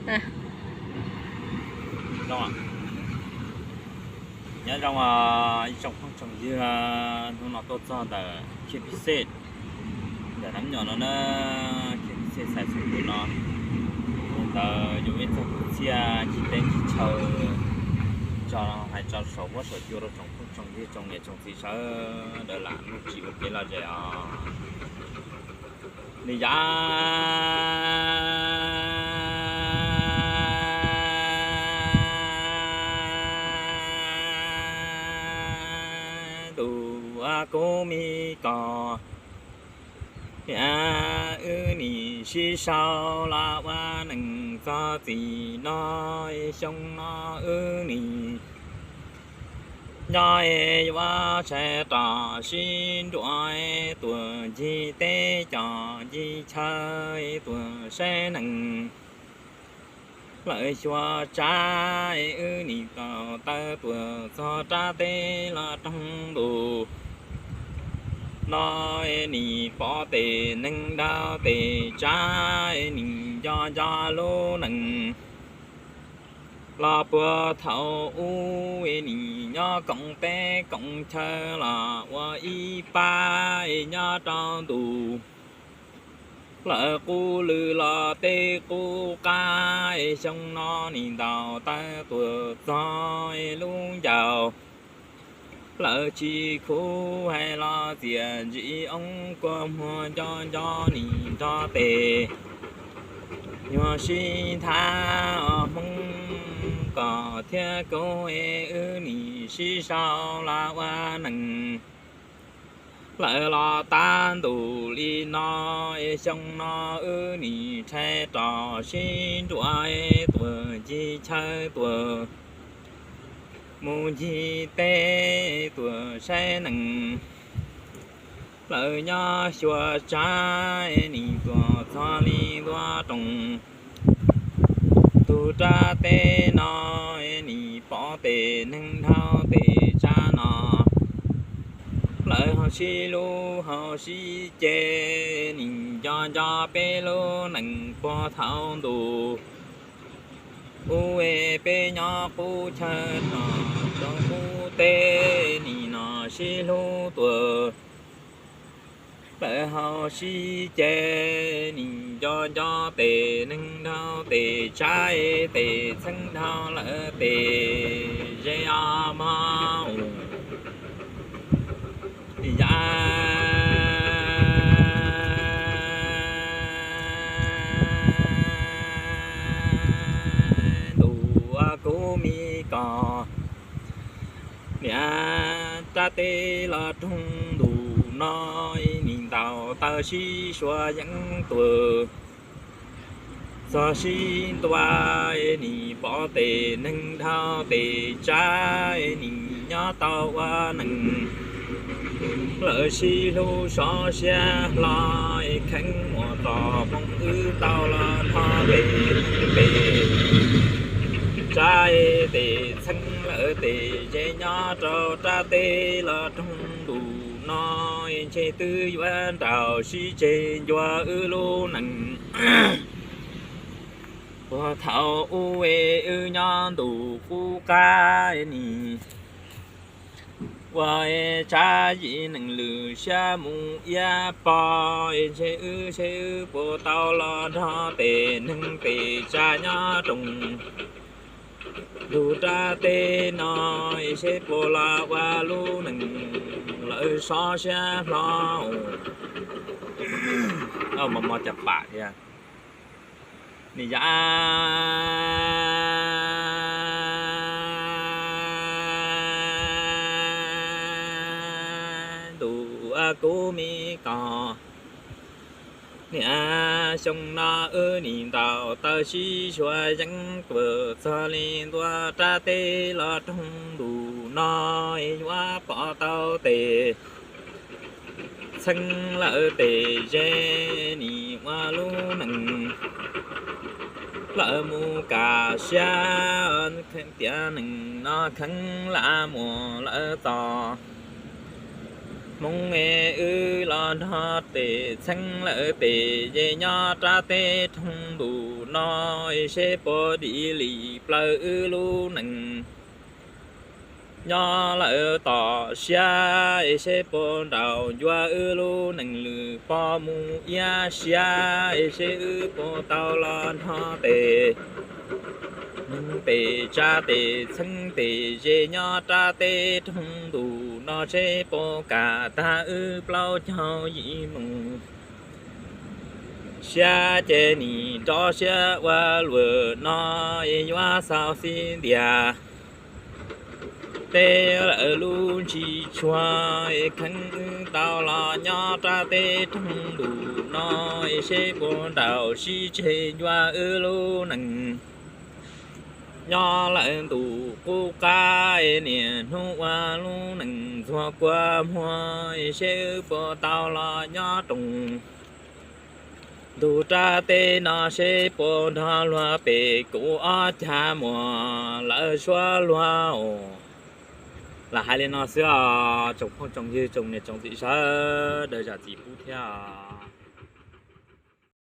Nyob zoo ib tsoom phooj tsoom ywg, hnub no tuaj txog ntawm Khiaj Pij Xej, ntawm Nab Nyom no na, Khiaj Pij Xej xaiv xub ntiag no, ntawd yuav ib txog kwv txhiaj ncig teb ncig chaw, tso hais tso saum huab saum cua rau tsoom phooj tsoom ywg tsoom niam tsoom txiv sawv daws lam mloog tsis ua kev lom zem os. Nws yav ntuj, kuv me kos, niam, wb nim sib sau los ua neej txog txij no, xyoo no wb nim nyob yuav tshaib rov sib nruam, tuaj ncig teb coj ncig chaw, tuaj saib neeg lawv xyuas tsav, wb nim tau taw tuaj txog rab teb los roog ntuj no, nim pom tej neeg dhau tej tsav, nim nco nco lub neej los puag thaum ub, nim nyob koom teb koom chaw los ua ib pab, nyob rau ntuj lawv qub lwm los tej qub qab, xyoo no nim ntaus taw tuaj txog lub ncauj lawv tsis khuv, hais los txiaj ntsig oob kua muag nco nco nim nrog tes nyuag sib nthav. Hmoob koj thiab kuv es wb nim sib sau los ua neej lawv los tab ntuj li no, xyoo no wb nim tshaib rov sib nruam, tuaj ncig chaw tuaj mus ncig teb, tuaj saib neeg lawv nyob xyuas tsav, nim tuaj txog li ntua rooj ntug rab teb no, nim pom tej neeg dhau tej tsav no lawv ho sib hlub ho sib ce, nim nco nco peb lub neej puag thaum ntuj ub, peb nyob qub chaw no rau qub teb, nim no sib hlub tuaj lawv ho sib ce, nim nco nco tej neeg dhau tej tsav, tej txheeb dhau lawv tej zej os mog. Yav ntuj, kuv me kos, niam, rab teb los roog ntuj no, nim ntaus taw sib suav yeeb tuaj txog sib ntua, nim pom tej neeg dhau tej tsav, nim nyob tau ua neej lawv sib hlub sov siab hlo, kheev muaj txoj hmoo wb tau los nrog tej tej tsav tej txheeb lawv tej zej nyob rau rab teb los roog ntuj no, ntshe twb yuav nraum sib tseg ncua wb lub neej. Puag thaum ub wb nyob ntuj qub qab, nim ua tsav yim neeg lwm siab mus iab pog, ntshe wb seb wb puas tau los nrog tej neeg tej tsav nyob rooj ntug rab teb no, seb puas los ua lub neej lawv sov siab hlo. Mos mos cas pam thiab. Nim yav ntuj, kuv me kos, niam, xyoo no wb nim ntaus taw sib suav yeeb tuaj txog li ntua rab teb los roog ntuj no, yuav pom tau tej txheeb lawv tej zej, nim ua lub neej lawv mus kam siab, tiam neej no kheev lam muaj lawv txoj Hmoob es wb los nrog tes txheeb lawm tes ze nyob rab teb roog ntus no, es seb puas dim li plaws wb lub neej. Nyob lawm tom siab es seb puas nraum ncua wb lub neej lwm pog mus iab siab, es seb wb puas tau los nrog tes neeg tes tsa tes txheeb tes ze nyob rab teb roog ntus no, seb puas kam tag wb plaub caug yim mus. Siab ces nim nrov siab ua luam no, es yuav xaus xib ntiag teb lawm lub ntsis tshua, es kheev wb tau los nyob rab teb roog ntus no, es seb puas nraum sib tseg ncua wb lub neej. Nyob lawm ntus qub qab es niaj hnub ua lub neej ntxuag kua muag, es seb wb puas tau los nyob roos ntug rab teb no, seb puas nrog luag pem kuv ob cag muam lawv suab luag os. Lam hais li no xwb os tsoom phooj tsoom ywg tsoom niam tsoom txiv sawv daws zam txim pub thiab os.